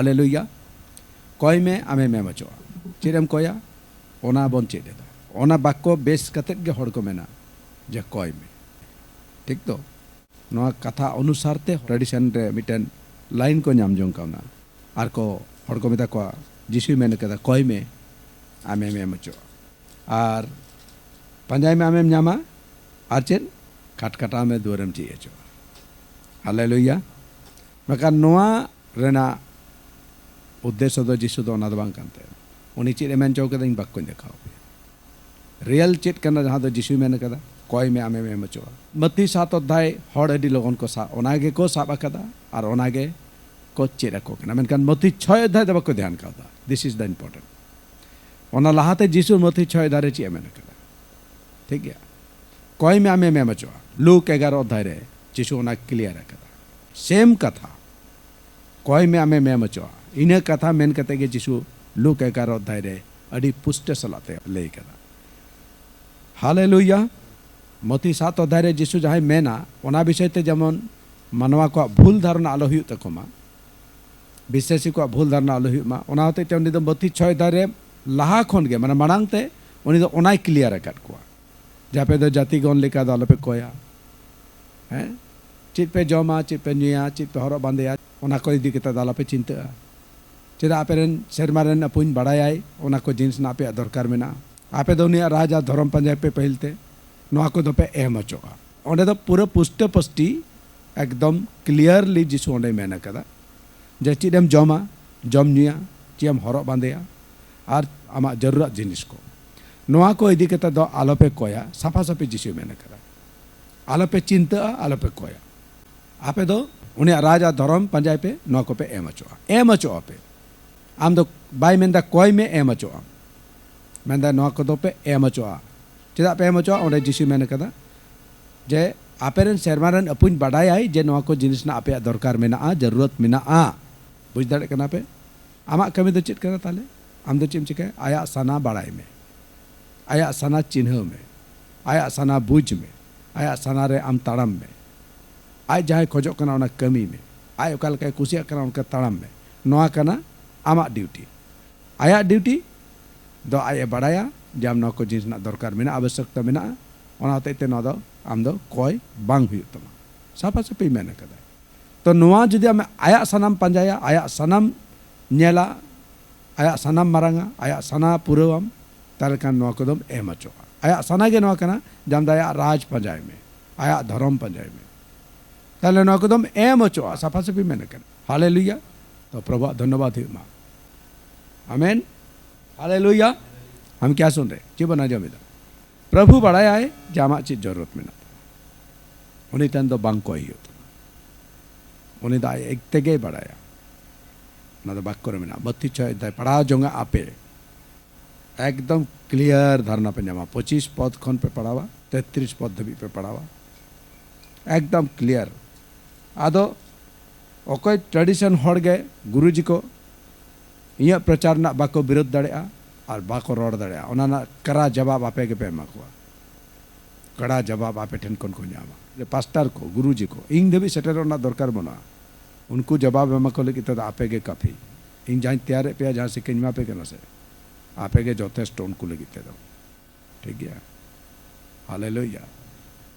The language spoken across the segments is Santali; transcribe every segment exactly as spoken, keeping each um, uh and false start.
ᱦᱟᱞᱮᱞᱩᱭᱟ᱾ ᱠᱚᱭ ᱢᱮ, ᱟᱢᱮᱢ ᱮᱢ ᱦᱚᱪᱚᱜᱼᱟ᱾ ᱪᱮᱫ ᱮᱢ ᱠᱚᱭᱟ? ᱚᱱᱟ ᱵᱚᱱ ᱪᱮᱫ ᱮᱫᱟ᱾ ᱚᱱᱟ ᱵᱟᱠᱠᱚ ᱵᱮᱥ ᱠᱟᱛᱮᱫ ᱜᱮ ᱦᱚᱲ ᱠᱚ ᱢᱮᱱᱟ ᱡᱮ ᱠᱚᱭ ᱢᱮ᱾ ᱴᱷᱤᱠ ᱛᱚ? ᱱᱚᱣᱟ ᱠᱟᱛᱷᱟ ᱚᱱᱩᱥᱟᱨ ᱛᱮ tradition ᱨᱮ ᱢᱤᱫᱴᱮᱱ line ᱠᱚ ᱧᱟᱢ ᱡᱚᱝ ᱠᱟᱣᱱᱟ᱾ ᱟᱨ ᱠᱚ, ᱦᱚᱲ ᱠᱚ ᱢᱮᱛᱟ ᱠᱚᱣᱟ, "ᱡᱤᱥᱩᱭ ᱢᱮᱱ ᱠᱟᱫᱟ, 'ᱠᱚᱭ ᱢᱮ, ᱟᱢᱮᱢ ᱮᱢ ᱦᱚᱪᱚᱜᱼᱟ᱾ ᱟᱨ ᱯᱟᱸᱡᱟᱭ ᱢᱮ, ᱟᱢᱮᱢ ᱧᱟᱢᱟ᱾ ᱟᱨ ᱪᱮᱫ? ᱠᱷᱟᱴᱠᱷᱟᱴᱟᱣ ᱢᱮ, ᱫᱩᱣᱟᱹᱨᱮᱢ ᱡᱷᱤᱡ ᱦᱚᱪᱚᱜᱼᱟ.'" ᱦᱟᱞᱮᱞᱩᱭᱟ᱾ ᱢᱮᱱᱠᱷᱟᱱ ᱱᱚᱣᱟ ᱨᱮᱱᱟᱜ ᱩᱫᱽᱫᱮᱥᱥᱚ ᱫᱚ, ᱡᱤᱥᱩ ᱫᱚ ᱚᱱᱟ ᱫᱚ ᱵᱟᱝ ᱠᱟᱱ ᱛᱟᱭᱟ᱾ ᱩᱱᱤ ᱪᱮᱫ ᱮ ᱢᱮᱱ ᱦᱚᱪᱚ ᱠᱟᱫᱟ, ᱤᱧ ᱵᱟᱠᱚᱧ ᱫᱮᱠᱷᱟᱣ ᱟᱯᱮᱭᱟ᱾ ᱨᱤᱭᱮᱞ ᱪᱮᱫ ᱠᱟᱱᱟ ᱡᱟᱦᱟᱸ ᱫᱚ ᱡᱤᱥᱩᱭ ᱢᱮᱱ ᱠᱟᱫᱟ, "ᱠᱚᱭ ᱢᱮ, ᱟᱢᱮᱢ ᱮᱢ ᱦᱚᱪᱚᱜᱼᱟ"? ᱢᱟᱛᱷᱤ ᱥᱟᱛ ᱚᱫᱷᱭᱟᱭ ᱦᱚᱲ ᱟᱹᱰᱤ ᱞᱚᱜᱚᱱ ᱠᱚ ᱥᱟᱵ, ᱚᱱᱟ ᱜᱮᱠᱚ ᱥᱟᱵ ᱟᱠᱟᱫᱟ ᱟᱨ ᱚᱱᱟ ᱜᱮ ᱠᱚ ᱪᱮᱫ ᱟᱠᱚ ᱠᱟᱱᱟ᱾ ᱢᱮᱱᱠᱷᱟᱱ ᱢᱟᱛᱷᱤ ᱪᱷᱚᱭ ᱚᱫᱷᱭᱟᱭ ᱫᱚ ᱵᱟᱠᱚ ᱫᱷᱮᱭᱟᱱ ᱠᱟᱣᱫᱟ᱾ This is the important. ᱚᱱᱟ ᱞᱟᱦᱟᱛᱮ ᱡᱤᱥᱩ ᱢᱟᱛᱷᱤ ᱪᱷᱚᱭ ᱚᱫᱷᱭᱟᱭ ᱨᱮ ᱪᱮᱫ ᱮ ᱢᱮᱱ ᱠᱟᱫᱟ? ᱴᱷᱤᱠ ᱜᱮᱭᱟ, "ᱠᱚᱭ ᱢᱮ, ᱟᱢᱮᱢ ᱮᱢ ᱦᱚᱪᱚᱜᱼᱟ"᱾ ᱞᱩᱠ ᱮᱜᱟᱨᱚ ᱚᱫᱷᱭᱟᱭ ᱨᱮ ᱡᱤᱥᱩ ᱚᱱᱟ ᱠᱞᱤᱭᱟᱨ ᱟᱠᱟᱫᱟ᱾ ᱥᱮᱢ ᱠᱟᱛᱷᱟ, "ᱠᱚᱭ ᱢᱮ, ᱟᱢᱮᱢ ᱮᱢ ᱦᱚᱪᱚᱜᱼᱟ"᱾ ᱤᱱᱟᱹ ᱠᱟᱛᱷᱟ ᱢᱮᱱ ᱠᱟᱛᱮ ᱜᱮ ᱡᱤᱥᱩ ᱞᱩᱠ ᱮᱜᱟᱨᱚ ᱚᱫᱷᱭᱟᱭ ᱨᱮ ᱟᱹᱰᱤ ᱯᱩᱥᱴᱟᱹ ᱥᱟᱞᱟᱜ ᱛᱮ ᱞᱟᱹᱭ ᱠᱟᱫᱟ᱾ ᱦᱟᱞᱮᱞᱩᱭᱟ᱾ ᱢᱟᱛᱷᱤ ᱥᱟᱛ ᱚᱫᱷᱭᱟᱭ ᱨᱮ ᱡᱤᱥᱩ ᱡᱟᱦᱟᱸᱭ ᱢᱮᱱᱟ, ᱚᱱᱟ ᱵᱤᱥᱚᱭ ᱛᱮ ᱡᱮᱢᱚᱱ ᱢᱟᱱᱣᱟ ᱠᱚᱣᱟᱜ ᱵᱷᱩᱞ ᱫᱷᱟᱨᱚᱱᱟ ᱟᱞᱚ ᱦᱩᱭᱩᱜ ᱛᱟᱠᱚ ᱢᱟ, ᱵᱤᱥᱥᱟᱹᱥᱤ ᱠᱚᱣᱟᱜ ᱵᱷᱩᱞ ᱫᱷᱟᱨᱚᱱᱟ ᱟᱞᱚ ᱦᱩᱭᱩᱜ ᱢᱟ, ᱚᱱᱟ ᱦᱚᱛᱮᱡ ᱛᱮ ᱩᱱᱤ ᱫᱚ ᱢᱟᱛᱷᱤ ᱪᱷᱚᱭ ᱚᱫᱷᱭᱟᱭ ᱨᱮ ᱞᱟᱦᱟ ᱠᱷᱚᱱ ᱜᱮ, ᱢᱟᱱᱮ ᱢᱟᱲᱟᱝ ᱛᱮ ᱩᱱᱤ ᱫᱚ ᱚᱱᱟᱭ ᱠᱞᱤᱭᱟᱨ ᱟᱠᱟᱫ ᱠᱚᱣᱟ ᱡᱮ, "ᱟᱯᱮ ᱫᱚ ᱡᱟᱹᱛᱤ ᱜᱚᱱ ᱞᱮᱠᱟ ᱫᱚ ᱟᱞᱚᱯᱮ ᱠᱚᱭᱟ"᱾ ᱦᱮᱸ? ᱪᱮᱫ ᱯᱮ ᱡᱚᱢᱟ, ᱪᱮᱫ ᱯᱮ ᱧᱩᱭᱟ, ᱪᱮᱫ ᱯᱮ ᱦᱚᱨᱚᱜ ᱵᱟᱸᱫᱮᱭᱟ, ᱚᱱᱟ ᱠᱚ ᱤᱫᱤ ᱠᱟᱛᱮ ᱫᱚ ᱟᱞᱚᱯᱮ ᱪᱤᱱᱛᱟᱹᱜᱼᱟ᱾ ᱪᱮᱫᱟᱜ ᱟᱯᱮ ᱨᱮᱱ ᱥᱮᱨᱢᱟ ᱨᱮᱱ ᱟᱹᱯᱩᱧ ᱵᱟᱲᱟᱭᱟᱭ, ᱚᱱᱟ ᱠᱚ ᱡᱤᱱᱤᱥ ᱨᱮᱱᱟᱜ ᱟᱯᱮᱭᱟᱜ ᱫᱚᱨᱠᱟᱨ ᱢᱮᱱᱟᱜᱼᱟ᱾ ᱟᱯᱮ ᱫᱚ ᱩᱱᱤᱭᱟᱜ ᱨᱟᱡᱽ ᱟᱨ ᱫᱷᱚᱨᱚᱢ ᱯᱟᱸᱡᱟᱭ ᱯᱮ ᱯᱟᱹᱦᱤᱞ ᱛᱮ, ᱱᱚᱣᱟ ᱠᱚᱫᱚ ᱯᱮ ᱮᱢ ᱦᱚᱪᱚᱜᱼᱟ᱾ ᱚᱸᱰᱮ ᱫᱚ ᱯᱩᱨᱟᱹ ᱯᱩᱥᱴᱟᱹ ᱯᱩᱥᱴᱤ ᱮᱠᱫᱚᱢ ᱠᱞᱤᱭᱟᱨᱞᱤ ᱡᱤᱥᱩ ᱚᱸᱰᱮᱭ ᱢᱮᱱ ᱟᱠᱟᱫᱟ ᱡᱮ ᱪᱮᱫ ᱮᱢ ᱡᱚᱢᱟ, ᱡᱚᱢ ᱧᱩᱭᱟ, ᱪᱮᱫ ᱮᱢ ᱦᱚᱨᱚᱜ ᱵᱟᱸᱫᱮᱭᱟ, ᱟᱨ ᱟᱢᱟᱜ ᱡᱟᱹᱨᱩᱲᱟᱜ ᱡᱤᱱᱤᱥ ᱠᱚ, ᱱᱚᱣᱟ ᱠᱚ ᱤᱫᱤ ᱠᱟᱛᱮ ᱫᱚ ᱟᱞᱚᱯᱮ ᱠᱚᱭᱟ᱾ ᱥᱟᱯᱷᱟ ᱥᱟᱹᱯᱷᱤ ᱡᱤᱥᱩᱭ ᱢᱮᱱ ᱟᱠᱟᱫᱟ, ᱟᱞᱚᱯᱮ ᱪᱤᱱᱛᱟᱹᱜᱼᱟ, ᱟᱞᱚᱯᱮ ᱠᱚᱭᱟ᱾ ᱟᱯᱮ ᱫᱚ ᱩᱱᱤᱭᱟᱜ ᱨᱟᱡᱽ ᱟᱨ ᱫᱷᱚᱨᱚᱢ ᱯᱟᱸᱡᱟᱭ ᱯᱮ, ᱱᱚᱣᱟ ᱠᱚᱯᱮ ᱮᱢ ᱦᱚᱪᱚᱜᱼᱟ, ᱮᱢ ᱦᱚᱪᱚᱜ ᱟᱯᱮ᱾ ᱟᱢ ᱫᱚ ᱵᱟᱭ ᱢᱮᱱᱫᱟ ᱠᱚᱭ ᱢᱮ, ᱮᱢ ᱦᱚᱪᱚᱜ ᱟᱢ, ᱢᱮᱱᱫᱟ ᱱᱚᱣᱟ ᱠᱚᱫᱚ ᱯᱮ ᱮᱢ ᱦᱚᱪᱚᱜᱼᱟ᱾ ᱪᱮᱫᱟᱜ ᱯᱮ ᱮᱢ ᱦᱚᱪᱚᱜᱼᱟ? ᱚᱸᱰᱮ ᱡᱤᱥᱩᱭ ᱢᱮᱱ ᱠᱟᱫᱟ ᱡᱮ ᱟᱯᱮ ᱨᱮᱱ ᱥᱮᱨᱢᱟ ᱨᱮᱱ ᱟᱹᱯᱩᱧ ᱵᱟᱰᱟᱭᱟᱭ ᱡᱮ ᱱᱚᱣᱟ ᱠᱚ ᱡᱤᱱᱤᱥ ᱨᱮᱱᱟᱜ ᱟᱯᱮᱭᱟᱜ ᱫᱚᱨᱠᱟᱨ ᱢᱮᱱᱟᱜᱼᱟ, ᱡᱟᱹᱨᱩᱲᱟᱛ ᱢᱮᱱᱟᱜᱼᱟ᱾ ᱵᱩᱡᱽ ᱫᱟᱲᱮᱭᱟᱜ ᱠᱟᱱᱟ ᱯᱮ? ᱟᱢᱟᱜ ᱠᱟᱹᱢᱤ ᱫᱚ ᱪᱮᱫ ᱠᱟᱱᱟ ᱛᱟᱦᱞᱮ? ᱟᱢ ᱫᱚ ᱪᱮᱫ ᱮᱢ ᱪᱤᱠᱟᱹᱭᱟ? ᱟᱭᱟᱜ ᱥᱟᱱᱟ ᱵᱟᱲᱟᱭ ᱢᱮ, ᱟᱭᱟᱜ ᱥᱟᱱᱟ ᱪᱤᱱᱦᱟᱹᱣ ᱢᱮ, ᱟᱭᱟᱜ ᱥᱟᱱᱟ ᱵᱩᱡᱽ ᱢᱮ, ᱟᱭᱟᱜ ᱥᱟᱱᱟ ᱨᱮ ᱟᱢ ᱛᱟᱲᱟᱢ ᱢᱮ᱾ ᱟᱡ ᱡᱟᱦᱟᱸᱭ ᱠᱷᱚᱡᱚᱜ ᱠᱟᱱᱟ ᱚᱱᱟ ᱠᱟᱹᱢᱤ ᱢᱮ, ᱟᱡ ᱚᱠᱟ ᱞᱮᱠᱟᱭ ᱠᱩᱥᱤᱭᱟᱜ ᱠᱟᱱᱟ ᱚᱱᱠᱟ ᱛᱟᱲᱟᱢ ᱢᱮ᱾ ᱱᱚᱣᱟ ᱠᱟᱱᱟ ᱟᱢᱟᱜ ᱰᱤᱭᱩᱴᱤ᱾ ᱟᱭᱟᱜ ᱰᱤᱭᱩᱴᱤ ᱫᱚ ᱟᱡ ᱮ ᱵᱟᱲᱟᱭᱟ ᱡᱮ ᱟᱢ ᱱᱚᱣᱟ ᱠᱚ ᱡᱤᱱᱤᱥ ᱨᱮᱱᱟᱜ ᱫᱚᱨᱠᱟᱨ ᱢᱮᱱᱟᱜᱼᱟ, ᱟᱵᱚᱥᱭᱚᱠᱛᱟ ᱢᱮᱱᱟᱜᱼᱟ᱾ ᱚᱱᱟ ᱦᱚᱛᱮᱡ ᱛᱮ ᱱᱚᱣᱟ ᱫᱚ ᱟᱢ ᱫᱚ ᱠᱚᱭ ᱵᱟᱝ ᱦᱩᱭᱩᱜ ᱛᱟᱢᱟ, ᱥᱟᱯᱷᱟ ᱥᱟᱹᱯᱷᱤ ᱢᱮᱱ ᱟᱠᱟᱫᱟᱭ᱾ ᱛᱚ ᱱᱚᱣᱟ ᱡᱩᱫᱤ ᱟᱢ ᱟᱭᱟᱜ ᱥᱟᱱᱟᱢ ᱯᱟᱸᱡᱟᱭᱟ, ᱟᱭᱟᱜ ᱥᱟᱱᱟᱢ ᱧᱮᱞᱟ, ᱟᱭᱟᱜ ᱥᱟᱱᱟᱢ ᱢᱟᱨᱟᱝᱟ, ᱟᱭᱟᱜ ᱥᱟᱱᱟ ᱯᱩᱨᱟᱹᱣᱟᱢ, ᱛᱟᱦᱞᱮ ᱠᱷᱟᱱ ᱱᱚᱣᱟ ᱠᱚᱫᱚᱢ ᱮᱢ ᱦᱚᱪᱚᱜᱼᱟ᱾ ᱟᱭᱟᱜ ᱥᱟᱱᱟ ᱜᱮ ᱱᱚᱣᱟ ᱠᱟᱱᱟ ᱡᱮ ᱟᱢ ᱫᱚ ᱟᱭᱟᱜ ᱨᱟᱡᱽ ᱯᱟᱸᱡᱟᱭ ᱢᱮ, ᱟᱭᱟᱜ ᱫᱷᱚᱨᱚᱢ ᱯᱟᱸᱡᱟᱭ ᱢᱮ᱾ ᱛᱟᱦᱞᱮ ᱱᱚᱣᱟ ᱠᱚᱫᱚᱢ ᱮᱢ ᱦᱚᱪᱚᱜᱼᱟ, ᱥᱟᱯᱷᱟ ᱥᱟᱹᱯᱷᱤ ᱢᱮᱱ ᱟᱠᱟᱱᱟ᱾ ᱦᱟᱞᱮᱞᱩᱭᱟ᱾ ᱛᱚ ᱯᱨᱚᱵᱷᱩᱣᱟᱜ ᱫᱷᱚᱱᱭᱚᱵᱟᱫ ᱦᱩᱭᱩᱜ ᱢᱟ᱾ ᱟᱢᱮᱱ᱾ ᱦᱟᱞᱮᱞᱩᱭᱟ᱾ ᱟᱢ ᱠᱤ ᱟᱥᱚᱱ ᱨᱮ ᱪᱮᱫ ᱵᱚᱱ ᱟᱸᱡᱚᱢ ᱮᱫᱟ? ᱯᱨᱚᱵᱷᱩ ᱵᱟᱲᱟᱭᱟᱭ ᱡᱮ ᱟᱢᱟᱜ ᱪᱮᱫ ᱡᱚᱨᱩᱨᱟᱛ ᱢᱮᱱᱟᱜ ᱛᱟᱢᱟ᱾ ᱩᱱᱤ ᱴᱷᱮᱱ ᱫᱚ ᱵᱟᱝ ᱠᱚᱭ ᱦᱩᱭᱩᱜ ᱛᱟᱢᱟ᱾ ᱩᱱᱤ ᱫᱚ ᱟᱡ ᱮᱠ ᱛᱮᱜᱮᱭ ᱵᱟᱲᱟᱭᱟ᱾ ᱚᱱᱟ ᱫᱚ ᱵᱟᱠᱠᱚ ᱨᱮ ᱢᱮᱱᱟᱜᱼᱟ᱾ ᱢᱟᱛᱷᱤ ᱪᱷᱚᱭ ᱚᱫᱷᱭᱟᱭ ᱯᱟᱲᱦᱟᱣ ᱡᱚᱝᱟᱜ ᱟᱯᱮ᱾ ᱮᱠᱫᱚᱢ ᱠᱞᱤᱭᱟᱨ ᱫᱷᱟᱨᱚᱱᱟ ᱯᱮ ᱧᱟᱢᱟ᱾ ᱯᱚᱸᱪᱤᱥ ᱯᱚᱫ ᱠᱷᱚᱱ ᱯᱮ ᱯᱟᱲᱦᱟᱣᱟ, ᱛᱮᱛᱨᱤᱥ ᱯᱚᱫ ᱫᱷᱟᱹᱵᱤᱡ ᱯᱮ ᱯᱟᱲᱦᱟᱣᱟ᱾ ᱮᱠᱫᱚᱢ ᱠᱞᱤᱭᱟᱨ᱾ ᱟᱫᱚ ᱚᱠᱚᱭ ᱴᱨᱮᱰᱤᱥᱚᱱ ᱦᱚᱲ ᱜᱮ ᱜᱩᱨᱩᱡᱤ ᱠᱚ ᱤᱧᱟᱹᱜ ᱯᱨᱚᱪᱟᱨ ᱨᱮᱱᱟᱜ ᱵᱟᱠᱚ ᱵᱤᱨᱳᱫᱷ ᱫᱟᱲᱮᱭᱟᱜᱼᱟ ᱟᱨ ᱵᱟᱠᱚ ᱨᱚᱲ ᱫᱟᱲᱮᱭᱟᱜᱼᱟ, ᱚᱱᱟ ᱨᱮᱱᱟᱜ ᱠᱟᱲᱟ ᱡᱟᱵᱟᱵ ᱟᱯᱮ ᱜᱮᱯᱮ ᱮᱢᱟ ᱠᱚᱣᱟ᱾ ᱠᱟᱲᱟ ᱡᱟᱵᱟᱵ ᱟᱯᱮ ᱴᱷᱮᱱ ᱠᱷᱚᱱ ᱠᱚ ᱧᱟᱢᱟ᱾ ᱯᱟᱥᱴᱟᱨ ᱠᱚ, ᱜᱩᱨᱩᱡᱤ ᱠᱚ, ᱤᱧ ᱫᱷᱟᱹᱵᱤᱡ ᱥᱮᱴᱮᱨᱚᱜ ᱨᱮᱱᱟᱜ ᱫᱚᱨᱠᱟᱨ ᱵᱟᱹᱱᱩᱜᱼᱟ᱾ ᱩᱱᱠᱩ ᱡᱟᱵᱟᱵ ᱮᱢᱟ ᱠᱚ ᱞᱟᱹᱜᱤᱫ ᱛᱮᱫᱚ ᱟᱯᱮ ᱜᱮ ᱠᱟᱹᱯᱷᱤ᱾ ᱤᱧ ᱡᱟᱦᱟᱸᱧ ᱛᱮᱭᱟᱨᱮᱫ ᱯᱮᱭᱟ, ᱡᱟᱦᱟᱸ ᱥᱤᱠᱷᱟᱧ ᱮᱢᱟ ᱯᱮ ᱠᱟᱱᱟ ᱥᱮ, ᱟᱯᱮ ᱜᱮ ᱡᱚᱛᱷᱮᱥᱴᱚ ᱩᱱᱠᱩ ᱞᱟᱹᱜᱤᱫ ᱛᱮᱫᱚ᱾ ᱴᱷᱤᱠ ᱜᱮᱭᱟ? ᱦᱟᱞᱮᱞᱩᱭᱟ᱾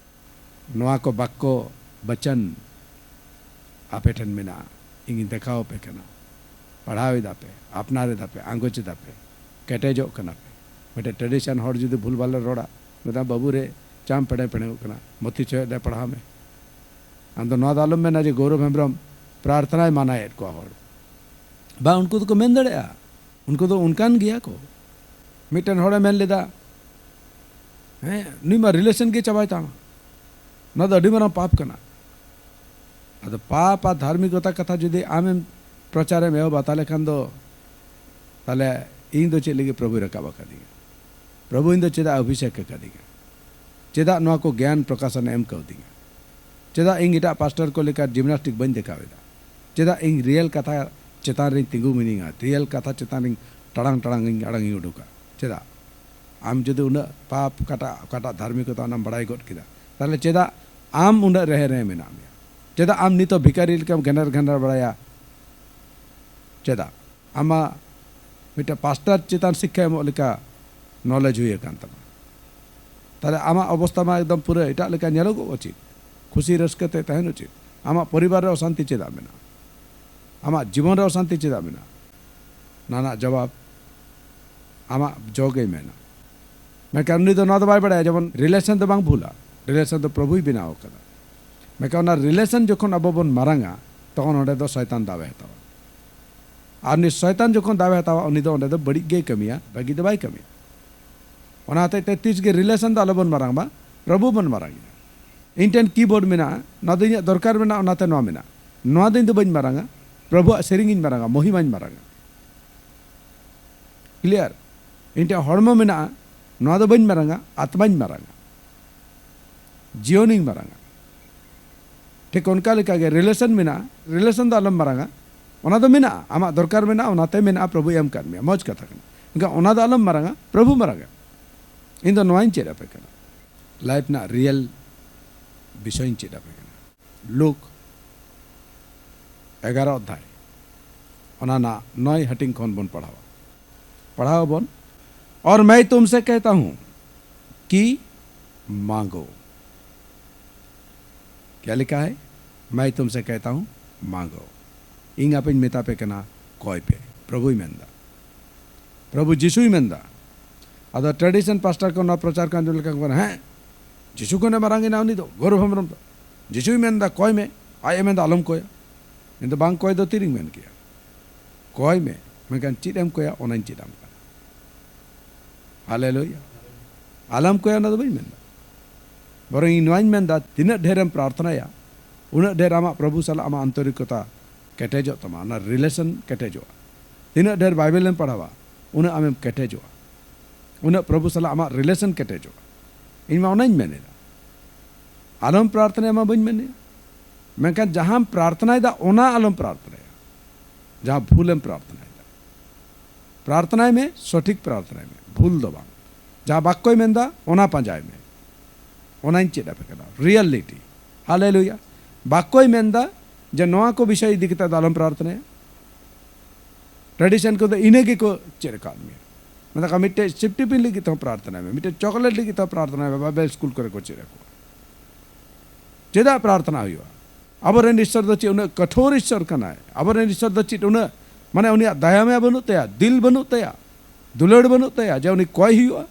ᱱᱚᱣᱟ ᱠᱚ ᱵᱟᱠᱠᱚ, ᱵᱟᱪᱚᱱ ᱟᱯᱮ ᱴᱷᱮᱱ ᱢᱮᱱᱟᱜᱼᱟ, ᱤᱧᱤᱧ ᱫᱮᱠᱷᱟᱣ ᱟᱯᱮ ᱠᱟᱱᱟ᱾ ᱯᱟᱲᱦᱟᱣ ᱮᱫᱟ ᱯᱮ, ᱟᱯᱱᱟᱨ ᱮᱫᱟ ᱯᱮ, ᱟᱸᱜᱚᱪ ᱮᱫᱟ ᱯᱮ, ᱠᱮᱴᱮᱡᱚᱜ ᱠᱟᱱᱟ ᱯᱮ᱾ ᱢᱤᱫᱴᱮᱱ ᱴᱨᱮᱰᱤᱥᱚᱱ ᱦᱚᱲ ᱡᱩᱫᱤ ᱵᱷᱩᱞ ᱵᱷᱟᱞᱮ ᱨᱚᱲᱟ, ᱢᱮᱛᱟᱢ, "ᱵᱟᱹᱵᱩ ᱨᱮ, ᱪᱟᱢ ᱯᱮᱲᱮ ᱯᱮᱲᱮᱣ ᱠᱟᱱᱟ, ᱢᱟᱛᱷᱤ ᱪᱷᱚᱭ ᱚᱫᱷᱭᱟᱭ ᱯᱟᱲᱦᱟᱣ ᱢᱮ᱾" ᱟᱢ ᱫᱚ ᱱᱚᱣᱟ ᱫᱚ ᱟᱞᱚᱢ ᱢᱮᱱᱟ ᱡᱮ ᱜᱳᱣᱨᱚᱵ ᱦᱮᱢᱵᱨᱚᱢ ᱯᱨᱟᱨᱛᱷᱱᱟᱭ ᱢᱟᱱᱟᱭᱮᱫ ᱠᱚᱣᱟ ᱦᱚᱲ᱾ ᱵᱟᱝ, ᱩᱱᱠᱩ ᱫᱚᱠᱚ ᱢᱮᱱ ᱫᱟᱲᱮᱭᱟᱜᱼᱟ, ᱩᱱᱠᱩ ᱫᱚ ᱚᱱᱠᱟᱱ ᱜᱮᱭᱟ ᱠᱚ᱾ ᱢᱤᱫᱴᱮᱱ ᱦᱚᱲᱮ ᱢᱮᱱ ᱞᱮᱫᱟ, "ᱦᱮᱸ, ᱱᱩᱭ ᱢᱟ ᱨᱤᱞᱮᱥᱚᱱ ᱜᱮ ᱪᱟᱵᱟᱭ ᱛᱟᱢᱟ, ᱱᱚᱣᱟ ᱫᱚ ᱟᱹᱰᱤ ᱢᱟᱨᱟᱝ ᱯᱟᱯ ᱠᱟᱱᱟ᱾" ᱟᱫᱚ ᱯᱟᱯ ᱟᱨ ᱫᱷᱟᱨᱢᱤᱠᱚᱛᱟ ᱠᱟᱛᱷᱟ ᱡᱩᱫᱤ ᱟᱢᱮᱢ ᱯᱨᱚᱪᱟᱨᱮᱢ ᱮᱦᱚᱵᱟ, ᱛᱟᱦᱚᱞᱮ ᱠᱷᱟᱱ ᱫᱚ, ᱛᱟᱦᱚᱞᱮ ᱤᱧ ᱫᱚ ᱪᱮᱫ ᱞᱟᱹᱜᱤᱫ ᱯᱨᱚᱵᱷᱩᱭ ᱨᱟᱠᱟᱵ ᱟᱠᱟᱫᱤᱧᱟ? ᱯᱨᱚᱵᱷᱩ ᱤᱧ ᱫᱚ ᱪᱮᱫᱟᱜ ᱚᱵᱷᱤᱥᱮᱠ ᱟᱠᱟᱫᱤᱧᱟ? ᱪᱮᱫᱟᱜ ᱱᱚᱣᱟ ᱠᱚ ᱜᱮᱭᱟᱱ ᱯᱨᱚᱠᱟᱥᱚᱱᱮ ᱮᱢ ᱠᱟᱣᱫᱤᱧᱟ? ᱪᱮᱫᱟᱜ ᱤᱧ ᱮᱴᱟᱜ ᱯᱟᱥᱴᱚᱨ ᱠᱚ ᱞᱮᱠᱟ ᱡᱤᱢᱱᱟᱥᱴᱤᱠ ᱵᱟᱹᱧ ᱫᱮᱠᱷᱟᱣ ᱮᱫᱟ? ᱪᱮᱫᱟᱜ ᱤᱧ ᱨᱤᱭᱮᱞ ᱠᱟᱛᱷᱟ ᱪᱮᱛᱟᱱ ᱨᱤᱧ ᱛᱤᱸᱜᱩ ᱢᱤᱱᱟᱹᱧᱟ, ᱨᱤᱭᱮᱞ ᱠᱟᱛᱷᱟ ᱪᱮᱛᱟᱱ ᱨᱤᱧ ᱴᱟᱲᱟᱝ ᱴᱟᱲᱟᱝ ᱤᱧ ᱟᱲᱟᱝ ᱤᱧ ᱩᱰᱩᱠᱟ? ᱪᱮᱫᱟᱜ? ᱟᱢ ᱡᱩᱫᱤ ᱩᱱᱟᱹᱜ ᱯᱟᱯ, ᱚᱠᱟᱴᱟᱜ, ᱚᱠᱟᱴᱟᱜ ᱫᱷᱟᱨᱢᱤᱠᱚᱛᱟ ᱚᱱᱟᱢ ᱵᱟᱲᱟᱭ ᱜᱚᱫ ᱠᱮᱫᱟ, ᱛᱟᱦᱚᱞᱮ ᱪᱮᱫᱟᱜ ᱟᱢ ᱩᱱᱟᱹᱜ ᱨᱮᱦᱮ ᱨᱮᱦᱮ ᱢᱮᱱᱟᱜ ᱢᱮᱭᱟ? ᱪᱮᱫᱟᱜ ᱟᱢ ᱱᱤᱛᱚᱜ ᱵᱷᱤᱠᱟᱨᱤ ᱞᱮᱠᱟᱢ ᱜᱷᱮᱱᱮᱨ ᱜᱷᱮᱱᱮᱨ ᱵᱟᱲᱟᱭᱟ? ᱪᱮᱫᱟᱜ? ᱟᱢᱟᱜ ᱢᱤᱫᱴᱮᱱ ᱯᱟᱥᱴᱟᱨ ᱪᱮᱛᱟᱱ ᱥᱤᱠᱠᱷᱟ ᱮᱢᱚᱜ ᱞᱮᱠᱟ ᱱᱚᱞᱮᱡᱽ ᱦᱩᱭ ᱟᱠᱟᱱ ᱛᱟᱢᱟ᱾ ᱛᱟᱦᱞᱮ ᱟᱢᱟᱜ ᱚᱵᱚᱥᱛᱟ ᱢᱟ ᱮᱠᱫᱚᱢ ᱯᱩᱨᱟᱹ ᱮᱴᱟᱜ ᱞᱮᱠᱟ ᱧᱮᱞᱚᱜᱚᱜ ᱩᱪᱤᱛ᱾ ᱠᱷᱩᱥᱤ ᱨᱟᱹᱥᱠᱟᱹ ᱛᱮ ᱛᱟᱦᱮᱱ ᱩᱪᱤᱛ᱾ ᱟᱢᱟᱜ ᱯᱚᱨᱤᱵᱟᱨ ᱨᱮ ᱚᱥᱟᱱᱛᱤ ᱪᱮᱫᱟᱜ ᱢᱮᱱᱟᱜᱼᱟ? ᱟᱢᱟᱜ ᱡᱤᱵᱚᱱ ᱨᱮ ᱚᱥᱟᱱᱛᱤ ᱪᱮᱫᱟᱜ ᱢᱮᱱᱟᱜᱼᱟ? ᱱᱚᱣᱟ ᱨᱮᱱᱟᱜ ᱡᱚᱵᱟᱵ ᱟᱢᱟᱜ ᱡᱚ ᱜᱮᱭ ᱢᱮᱱᱟ᱾ ᱢᱮᱱᱠᱷᱟᱱ ᱩᱱᱤ ᱫᱚ ᱱᱚᱣᱟ ᱫᱚ ᱵᱟᱭ ᱵᱟᱲᱟᱭᱟ, ᱡᱮᱢᱚᱱ relation ᱫᱚ ᱵᱟᱝ ᱵᱷᱩᱞᱟ, relation ᱫᱚ ᱯᱨᱚᱵᱷᱩᱭ ᱵᱮᱱᱟᱣ ᱟᱠᱟᱫᱟ᱾ ᱢᱮᱱᱠᱷᱟᱱ ᱚᱱᱟ relation ᱡᱚᱠᱷᱚᱱ ᱟᱵᱚ ᱵᱚᱱ ᱢᱟᱨᱟᱝᱟ, ᱛᱚᱠᱷᱚᱱ ᱚᱸᱰᱮ ᱫᱚ ᱥᱚᱭᱛᱟᱱ ᱫᱟᱣᱮ ᱦᱟᱛᱟᱣᱟ᱾ ᱟᱨ ᱩᱱᱤ ᱥᱚᱭᱛᱟᱱ ᱡᱚᱠᱷᱚᱱ ᱫᱟᱣᱮ ᱦᱟᱛᱟᱣᱟ, ᱩᱱᱤ ᱫᱚ ᱚᱸᱰᱮ ᱫᱚ ᱵᱟᱹᱲᱤᱡ ᱜᱮᱭ ᱠᱟᱹᱢᱤᱭᱟ, ᱵᱷᱟᱹᱜᱤ ᱫᱚ ᱵᱟᱭ ᱠᱟᱹᱢᱤᱭᱟ᱾ ᱚᱱᱟ ᱦᱚᱛᱮᱡ ᱛᱮ ᱛᱤᱥ ᱜᱮ relation ᱫᱚ ᱟᱞᱚᱵᱚᱱ ᱢᱟᱨᱟᱝ ᱢᱟ, ᱯᱨᱚᱵᱷᱩ ᱵᱚᱱ ᱢᱟᱨᱟᱝ ᱮᱭᱟ᱾ ᱤᱧ ᱴᱷᱮᱱ keyboard ᱢᱮᱱᱟᱜᱼᱟ, ᱱᱚᱣᱟ ᱫᱚ ᱤᱧᱟᱹᱜ ᱫᱚᱨᱠᱟᱨ ᱢᱮᱱᱟᱜᱼᱟ, ᱚᱱᱟᱛᱮ ᱱᱚᱣᱟ ᱢᱮᱱᱟᱜᱼᱟ᱾ ᱱᱚᱣᱟ ᱫᱚ ᱤᱧ ᱫᱚ ᱵᱟᱹᱧ ᱢᱟᱨᱟᱝᱟ, ᱯᱨᱚᱵᱷᱩᱣᱟᱜ ᱥᱮᱨᱮᱧ ᱤᱧ ᱢᱟᱨᱟᱝᱟ, ᱢᱚᱦᱤᱢᱟᱧ ᱢᱟᱨᱟᱝᱟ᱾ Clear? ᱤᱧ ᱴᱷᱮᱱ ᱦᱚᱲᱢᱚ ᱢᱮᱱᱟᱜᱼᱟ, ᱱᱚᱣᱟ ᱫᱚ ᱵᱟᱹᱧ ᱢᱟᱨᱟᱝᱟ, ᱟᱛᱢᱟᱧ ᱢᱟᱨᱟᱝᱟ, ᱡᱤᱭᱚᱱᱤᱧ ᱢᱟᱨᱟᱝᱟ᱾ ᱴᱷᱤᱠ ᱚᱱᱠᱟ ᱞᱮᱠᱟᱜᱮ relation ᱢᱮᱱᱟᱜᱼᱟ, relation ᱫᱚ ᱟᱞᱚᱢ ᱢᱟᱨᱟᱝᱟ, ᱚᱱᱟ ᱫᱚ ᱢᱮᱱᱟᱜᱼᱟ, ᱟᱢᱟᱜ ᱫᱚᱨᱠᱟᱨ ᱢᱮᱱᱟᱜᱼᱟ, ᱚᱱᱟᱛᱮ ᱢᱮᱱᱟᱜᱼᱟ, ᱯᱨᱚᱵᱷᱩᱭ ᱮᱢ ᱟᱠᱟᱫ ᱢᱮᱭᱟ, ᱢᱚᱡᱽ ᱠᱟᱛᱷᱟ ᱠᱟᱱᱟ᱾ ᱮᱱᱠᱷᱟᱱ ᱚᱱᱟ ᱫᱚ ᱟᱞᱚᱢ ᱢᱟᱨᱟᱝᱟ, ᱯᱨᱚᱵᱷᱩ ᱢᱟᱨᱟᱝᱟ᱾ ᱤᱧ ᱫᱚ ᱱᱚᱣᱟᱧ ᱪᱮᱫ ᱟᱯᱮ ᱠᱟᱱᱟ, life ᱨᱮᱱᱟᱜ real ᱵᱤᱥᱚᱭᱤᱧ ᱪᱮᱫ ᱟᱯᱮ ᱠᱟᱱᱟ᱾ ᱞᱩᱠ ᱮᱜᱟᱨᱚ ᱚᱫᱷᱭᱟᱭ, ᱚᱱᱟ ᱨᱮᱱᱟᱜ ᱱᱚᱭ ᱦᱟᱹᱴᱤᱧ ᱠᱷᱚᱱ ᱵᱚᱱ ᱯᱟᱲᱦᱟᱣᱟ᱾ ᱯᱟᱲᱦᱟᱣ ᱟᱵᱚᱱ, "और मैं तुमसे कहता हूं कि मांगो।" क्या लिखा है? "मैं तुमसे कहता हूं, मांगो।" ᱤᱧ ᱟᱯᱮᱧ ᱢᱮᱛᱟ ᱯᱮ ᱠᱟᱱᱟ, ᱠᱚᱭ ᱯᱮ᱾ ᱯᱨᱚᱵᱷᱩᱭ ᱢᱮᱱᱫᱟ, ᱯᱨᱚᱵᱷᱩ ᱡᱤᱥᱩᱭ ᱢᱮᱱᱫᱟ᱾ ᱟᱫᱚ tradition pastor ᱠᱚ ᱱᱚᱣᱟ ᱯᱨᱚᱪᱟᱨ ᱠᱚ ᱟᱸᱡᱚᱢ ᱞᱮᱠᱷᱟᱱ ᱠᱚ ᱢᱮᱱᱟ, "ᱦᱮᱸ, ᱡᱤᱥᱩ ᱠᱷᱚᱱᱮ ᱢᱟᱨᱟᱝ ᱮᱱᱟ ᱩᱱᱤ ᱫᱚ, ᱜᱚᱨᱵᱷ ᱦᱮᱢᱵᱨᱚᱢ ᱫᱚ? ᱡᱤᱥᱩᱭ ᱢᱮᱱᱫᱟ ᱠᱚᱭ ᱢᱮ, ᱟᱡ ᱮ ᱢᱮᱱᱫᱟ ᱟᱞᱚᱢ ᱠᱚᱭᱟ?" ᱤᱧ ᱫᱚ ᱵᱟᱝ ᱠᱚᱭ ᱫᱚ ᱛᱤᱨᱤᱧ ᱢᱮᱱ ᱠᱮᱭᱟ? ᱠᱚᱭ ᱢᱮ, ᱢᱮᱱᱠᱷᱟᱱ ᱪᱮᱫ ᱮᱢ ᱠᱚᱭᱟ ᱚᱱᱟᱧ ᱪᱮᱫ ᱟᱢ ᱠᱟᱱᱟ᱾ ᱦᱟᱞᱮᱞᱩᱭᱟ᱾ ᱟᱞᱚᱢ ᱠᱚᱭᱟ ᱚᱱᱟ ᱫᱚ ᱵᱟᱹᱧ ᱢᱮᱱᱫᱟ, ᱵᱚᱨᱚᱝ ᱤᱧ ᱱᱚᱣᱟᱧ ᱢᱮᱱᱫᱟ, ᱛᱤᱱᱟᱹᱜ ᱰᱷᱮᱨᱮᱢ ᱯᱨᱟᱨᱛᱷᱱᱟᱭᱟ, ᱩᱱᱟᱹᱜ ᱰᱷᱮᱨ ᱟᱢᱟᱜ ᱯᱨᱚᱵᱷᱩ ᱥᱟᱞᱟᱜ ᱟᱢᱟᱜ ᱟᱱᱛᱚᱨᱤᱠᱚᱛᱟ ᱠᱮᱴᱮᱡᱚᱜ ᱛᱟᱢᱟ, ᱚᱱᱟ relation ᱠᱮᱴᱮᱡᱚᱜᱼᱟ᱾ ᱛᱤᱱᱟᱹᱜ ᱰᱷᱮᱨ ᱵᱟᱭᱵᱮᱞ ᱮᱢ ᱯᱟᱲᱦᱟᱣᱟ, ᱩᱱᱟᱹᱜ ᱟᱢᱮᱢ ᱠᱮᱴᱮᱡᱚᱜᱼᱟ, ᱩᱱᱟᱹᱜ ᱯᱨᱚᱵᱷᱩ ᱥᱟᱞᱟᱜ ᱟᱢᱟᱜ relation ᱠᱮᱴᱮᱡᱚᱜᱼᱟ᱾ ᱤᱧ ᱢᱟ ᱚᱱᱟᱧ ᱢᱮᱱᱮᱫᱟ, ᱟᱞᱚᱢ ᱯᱨᱟᱨᱛᱷᱱᱟᱭᱟ ᱢᱟ ᱵᱟᱹᱧ ᱢᱮᱱᱮᱫᱟ, ᱢᱮᱱᱠᱷᱟᱱ ᱡᱟᱦᱟᱸᱢ ᱯᱨᱟᱨᱛᱷᱱᱟᱭᱮᱫᱟ ᱚᱱᱟ ᱟᱞᱚᱢ ᱯᱨᱟᱨᱛᱷᱱᱟᱭᱟ, ᱡᱟᱦᱟᱸ ᱵᱷᱩᱞᱮᱢ ᱯᱨᱟᱨᱛᱷᱱᱟᱭᱮᱫᱟ᱾ ᱯᱨᱟᱨᱛᱷᱱᱟᱭ ᱢᱮ, ᱥᱚᱴᱷᱤᱠ ᱯᱨᱟᱨᱛᱷᱱᱟᱭ ᱢᱮ, ᱵᱷᱩᱞ ᱫᱚ ᱵᱟᱝ᱾ ᱡᱟᱦᱟᱸ ᱵᱟᱠᱠᱚᱭ ᱢᱮᱱᱫᱟ ᱚᱱᱟ ᱯᱟᱸᱡᱟᱭ ᱢᱮ, ᱚᱱᱟᱧ ᱪᱮᱫ ᱟᱯᱮ ᱠᱟᱱᱟ, reality᱾ ᱦᱟᱞᱮᱞᱩᱭᱟ᱾ ᱵᱟᱠᱠᱚᱭ ᱢᱮᱱᱫᱟ ᱡᱮ ᱱᱚᱣᱟ ᱠᱚ ᱵᱤᱥᱚᱭ ᱤᱫᱤ ᱠᱟᱛᱮ ᱫᱚ ᱟᱞᱚᱢ ᱯᱨᱟᱨᱛᱷᱱᱟᱭᱟ, ᱴᱨᱟᱰᱤᱥᱚᱱ ᱠᱚᱫᱚ ᱤᱱᱟᱹ ᱜᱮᱠᱚ ᱪᱮᱫ ᱟᱠᱟᱫ ᱢᱮᱭᱟ᱾ ᱢᱮᱛᱟ ᱠᱚᱣᱟ, ᱢᱤᱫᱴᱮᱡ ᱥᱤᱯᱴᱤᱯᱤᱱ ᱞᱟᱹᱜᱤᱫ ᱛᱮᱦᱚᱸ ᱯᱨᱟᱨᱛᱷᱚᱱᱟᱭ ᱢᱮ, ᱢᱤᱫᱴᱮᱡ ᱪᱚᱠᱞᱮᱴ ᱞᱟᱹᱜᱤᱫ ᱛᱮᱦᱚᱸ ᱯᱨᱟᱨᱛᱷᱚᱱᱟᱭ ᱢᱮ, ᱵᱟᱭᱵᱮᱞ ᱥᱠᱩᱞ ᱠᱚᱨᱮ ᱠᱚ ᱪᱮᱫ ᱟᱠᱚᱣᱟ᱾ ᱪᱮᱫᱟᱜ ᱯᱨᱟᱨᱛᱷᱚᱱᱟ ᱦᱩᱭᱩᱜᱼᱟ? ᱟᱵᱚᱨᱮᱱ ᱤᱥᱥᱚᱨ ᱫᱚ ᱪᱮᱫ ᱩᱱᱟᱹᱜ ᱠᱚᱴᱷᱳᱨ ᱤᱥᱥᱚᱨ ᱠᱟᱱᱟᱭ? ᱟᱵᱚᱨᱮᱱ ᱤᱥᱥᱚᱨ ᱫᱚ ᱪᱮᱫ ᱩᱱᱟᱹᱜ, ᱢᱟᱱᱮ, ᱩᱱᱤᱭᱟᱜ ᱫᱟᱭᱟ ᱢᱟᱭᱟ ᱵᱟᱹᱱᱩᱜ ᱛᱟᱭᱟ, ᱫᱤᱞ ᱵᱟᱹᱱᱩᱜ ᱛᱟᱭᱟ, ᱫᱩᱞᱟᱹᱲ ᱵᱟᱹᱱᱩᱜ ᱛᱟᱭᱟ, ᱡᱮ ᱩᱱᱤ ᱠᱚᱭ ᱦᱩᱭᱩᱜᱼᱟ?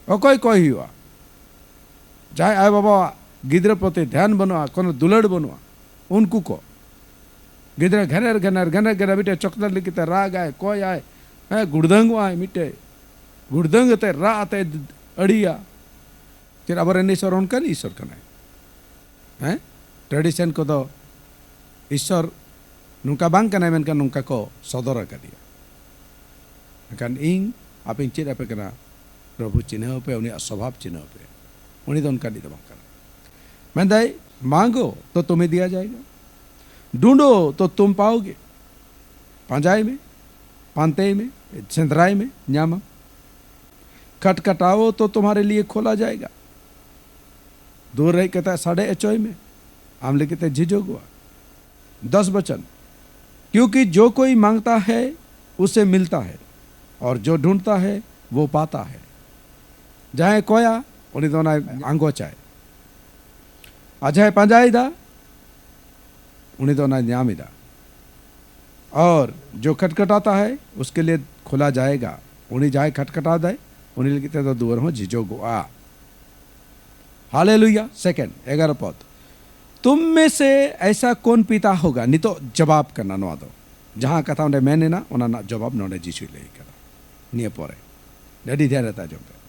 ᱚᱠᱚᱭ ᱠᱚᱭ ᱦᱩᱭᱩᱜᱼᱟ? ᱡᱟᱦᱟᱸᱭ ᱟᱭᱳ ᱵᱟᱵᱟᱣᱟᱜ ᱜᱤᱫᱽᱨᱟᱹ ᱯᱨᱚᱛᱤ ᱫᱷᱮᱭᱟᱱ ᱵᱟᱹᱱᱩᱜᱼᱟ, ᱠᱳᱱᱳ ᱫᱩᱞᱟᱹᱲ ᱵᱟᱹᱱᱩᱜᱼᱟ, ᱩᱱᱠᱩ ᱠᱚ᱾ ᱜᱤᱫᱽᱨᱟᱹ ᱜᱷᱮᱱᱮᱨ ᱜᱷᱮᱱᱮᱨ ᱜᱷᱮᱱᱮᱨ ᱜᱷᱮᱱᱮᱨ ᱢᱤᱫᱴᱮᱡ ᱪᱚᱠᱞᱮᱴ ᱞᱟᱹᱜᱤᱫ ᱛᱮ ᱨᱟᱜᱟᱭ, ᱠᱚᱭᱟᱭ, ᱦᱮᱸ, ᱜᱩᱲᱫᱟᱹᱝᱚᱜᱼᱟᱭ, ᱢᱤᱫᱴᱮᱡ ᱜᱩᱲᱫᱟᱹᱝ ᱟᱛᱮ, ᱨᱟᱜ ᱟᱛᱮ ᱟᱹᱲᱤᱭᱟ᱾ ᱪᱮᱫ ᱟᱵᱚᱨᱮᱱ ᱤᱥᱥᱚᱨ ᱚᱱᱠᱟᱱ ᱤᱥᱥᱚᱨ ᱠᱟᱱᱟᱭ? ᱦᱮᱸ? ᱴᱨᱟᱰᱤᱥᱚᱱ ᱠᱚᱫᱚ ᱤᱥᱥᱚᱨ ᱱᱚᱝᱠᱟ ᱵᱟᱝ ᱠᱟᱱᱟᱭ, ᱢᱮᱱᱠᱷᱟᱱ ᱱᱚᱝᱠᱟ ᱠᱚ ᱥᱚᱫᱚᱨ ᱟᱠᱟᱫᱮᱭᱟ᱾ ᱢᱮᱱᱠᱷᱟᱱ ᱤᱧ ᱟᱯᱮᱧ ᱪᱮᱫ ᱟᱯᱮ ᱠᱟᱱᱟ, ᱯᱨᱚᱵᱷᱩ ᱪᱤᱱᱦᱟᱹᱣ ᱯᱮ, ᱩᱱᱤᱭᱟᱜ ᱥᱚᱵᱷᱟᱵ ᱪᱤᱱᱦᱟᱹᱣ ᱯᱮ᱾ ᱩᱱᱤ ᱫᱚ ᱚᱱᱠᱟᱱᱤᱡ ᱫᱚ ᱵᱟᱝ ᱠᱟᱱᱟ᱾ ᱢᱮᱱᱫᱟᱭ, "ᱢᱟᱸᱜᱚ ᱛᱚ ᱛᱩᱢᱦᱮ ᱫᱤᱭᱟ ᱡᱟᱭᱮᱜᱟ, ᱰᱷᱩᱸᱰᱚ ᱛᱚ ᱛᱩᱢ ᱯᱟᱣᱜᱮ, ᱯᱟᱸᱡᱟᱭ ᱢᱮ, ᱯᱟᱱᱛᱮᱭ ᱢᱮ, ᱥᱮᱸᱫᱽᱨᱟᱭ ᱢᱮ, ᱧᱟᱢᱟᱢ, ᱠᱷᱟᱴᱠᱷᱟᱴᱟᱣ ᱛᱚ ᱛᱩᱢᱦᱟᱨᱮ ᱞᱤᱭᱮ ᱠᱷᱳᱞᱟ ᱡᱟᱭᱮᱜᱟ, ᱫᱩᱣᱟᱹᱨ ᱨᱮ ᱦᱮᱡ ᱠᱟᱛᱮ ᱥᱟᱰᱮ ᱦᱚᱪᱚᱭ ᱢᱮ, ᱟᱢ ᱞᱟᱹᱜᱤᱫ ᱛᱮ ᱡᱷᱤᱡᱚᱜᱚᱜᱼᱟ᱾" ᱫᱚᱥ ᱵᱚᱪᱚᱱ, "क्योंकि जो कोई मांगता है, उसे मिलता है, और जो ढूंढता है, वो पाता है।" ᱡᱟᱦᱟᱸᱭ ᱠᱚᱭᱟ, ᱩᱱᱤ ᱫᱚ ᱚᱱᱟᱭ ᱟᱸᱜᱚᱪᱟᱭ᱾ ᱟᱨ ᱡᱟᱦᱟᱸᱭ ᱯᱟᱸᱡᱟᱭᱮᱫᱟ, ᱩᱱᱤ ᱫᱚ ᱚᱱᱟᱭ ᱧᱟᱢ ᱮᱫᱟ᱾ और जो खटखटाता है, उसके लिए खोला जाएगा। ᱩᱱᱤ ᱡᱟᱦᱟᱸᱭ ᱠᱷᱟᱴᱠᱷᱟᱴᱟᱣ ᱫᱟᱭ, ᱩᱱᱤ ᱞᱟᱹᱜᱤᱫ ᱛᱮᱫᱚ ᱫᱩᱣᱟᱹᱨ ᱦᱚᱸ ᱡᱷᱤᱡᱚᱜᱚᱜᱼᱟ᱾ ᱦᱟᱞᱮᱞᱩᱭᱟ᱾ ᱥᱮᱠᱮᱱᱰ, ᱮᱜᱟᱨᱚ ᱯᱚᱫ᱾ तुम में से ऐसा कौन पिता होगा? ᱱᱤᱛᱚᱜ ᱡᱚᱵᱟᱵ ᱠᱟᱱᱟ ᱱᱚᱣᱟ ᱫᱚ᱾ ᱡᱟᱦᱟᱸ ᱠᱟᱛᱷᱟ ᱚᱸᱰᱮ ᱢᱮᱱ ᱮᱱᱟ, ᱚᱱᱟ ᱨᱮᱱᱟᱜ ᱡᱚᱵᱟᱵ ᱱᱚᱰᱮ ᱡᱤᱥᱩᱭ ᱞᱟᱹᱭ ᱠᱟᱫᱟ᱾ ᱱᱤᱭᱟᱹ ᱯᱚᱨᱮ ᱟᱹᱰᱤ ᱫᱷᱮᱭᱟᱱ ᱨᱮ ᱟᱸᱡᱚᱢ ᱯᱮ᱾